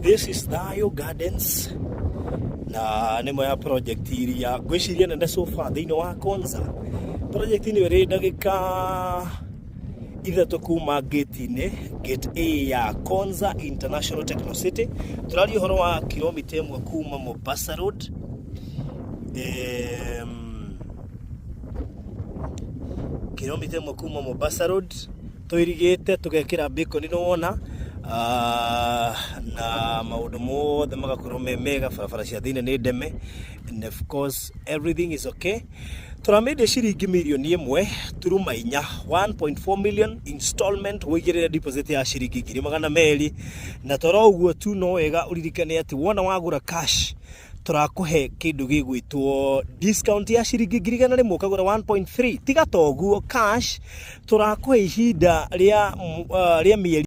This is Thayo Gardens na nĩ ĩmwe ya project iria ngwĩciria nene so far thĩinĩ wa Konza. Project ĩno ĩrĩ ndagĩka 3 kuma gate-inĩ, gate A ya Konza International Techno City. Tũraria ũhoro wa kilomita 1 kuma Mombasa Road. Kilomita 1 kuma Mombasa Road tũirigĩte tũgekĩra beacon nĩ wona, na maũndũ mothe magakorwo me mega. Barabara cia thĩinĩ nĩ ndeme and of course everything is okay. Tũramĩendia ciringi mirioni 1.4, 1.4 million installment, wĩigĩrĩre deposit ya ciringi 200,000. Na toro ũguo tu, no wega ũririkane atĩ wona wagũra cash tũrakũhe kĩndũ gĩgwĩtwo discount ya ciringi 100,000 ũkagũra 1.3. Tiga to ũguo, cash tũrakũhe ihinda rĩa mĩeri